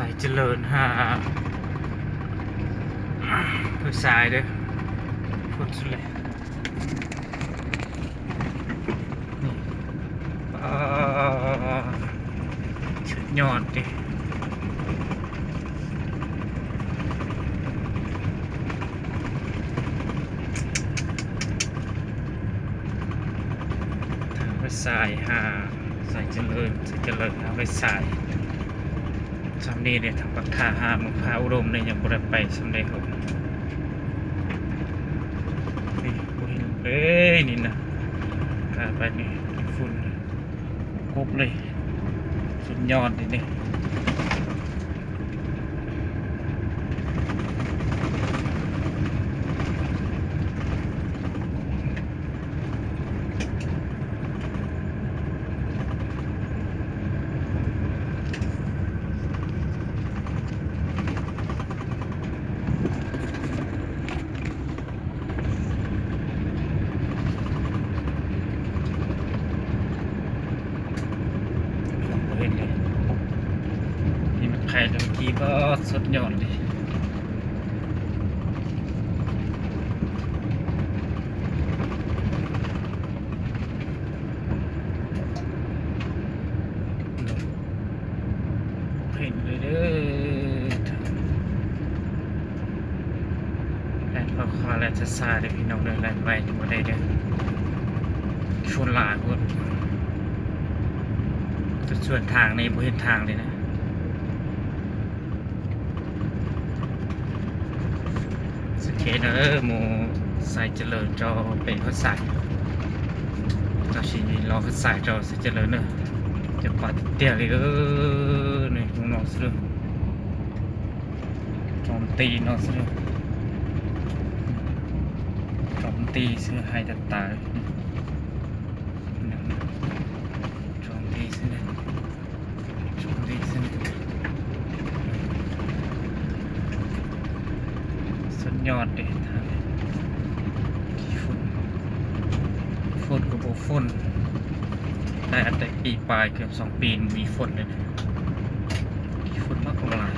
ສາຍຈະເລີນຫາຫ້ວຍຊາຍເດີ ພຸ້ນສຸດເລີຍ. ນີ້ ປາ ສຸດຍອດເດ ທາງໄປສາຍຫາ ສາຍຈະເລີນ ສາຍຈະເລີນ ເຮົາໄປສາຍຊ່ຳນີ້ເດ້ ທາງປາກທ່າຫາ ເມືອງພະອຸດົມນີ້ຍັງບໍ່ໄດ້ໄປຊ່ຳໃດພຸ້ນ. ນີ້ບໍ່ເຫັນເລີຍນີ້ນະ ກາຍໄປນີ້ຝຸ່ນກົບເລີຍ ສຸດຍອດເດນີ້. ບໍ່ເຫັນເລີຍ ມີມັນໄຂ່ແລ້ວ ຂີ່ບໍ່ ສຸດຍອດເລີຍ. ເຫັນເລີຍເດີ ແລ່ນຂວາໆ ແລ່ນຊ້າໆ ເດີພີ່ນ້ອງເດີ ແລ່ນໄວບໍ່ໄດ້ເດີ ຊົນຫຼາຍໂພດ. ສ່ວນທາງນີ້ບໍ່ເຫັນທາງເລີຍນະ. ໂອເຄເດີ ໝູ່ສາຍຈະເລີນ ເຈົ້າໄປຮອດສາຍ ເຈົ້າຊິລໍຮອດສາຍ ເຈົ້າສາຍຈະເລີນເດີ ຈະປາດຕຽວເລີຍເດີ. ນີ້ໝູ່ນ້ອງຊິເດີ ຈອມຕີນ້ອງຊິເດີ ຈອມຕີຊິໄຫ້ຕາຍ ຈອມຕີຊິເດີ. ໂຊກດີຊັ້ນ ສຸດຍອດເດ້ ທາງນີ້ ຝົນ ຝົນກໍບໍ່ຝົນ ໄດ້ອັນແຕ່ປີປາຍ ເກືອບສອງປີ ມີຝົນເລີຍ ຝົນມາກກວ່າຫຼາຍ.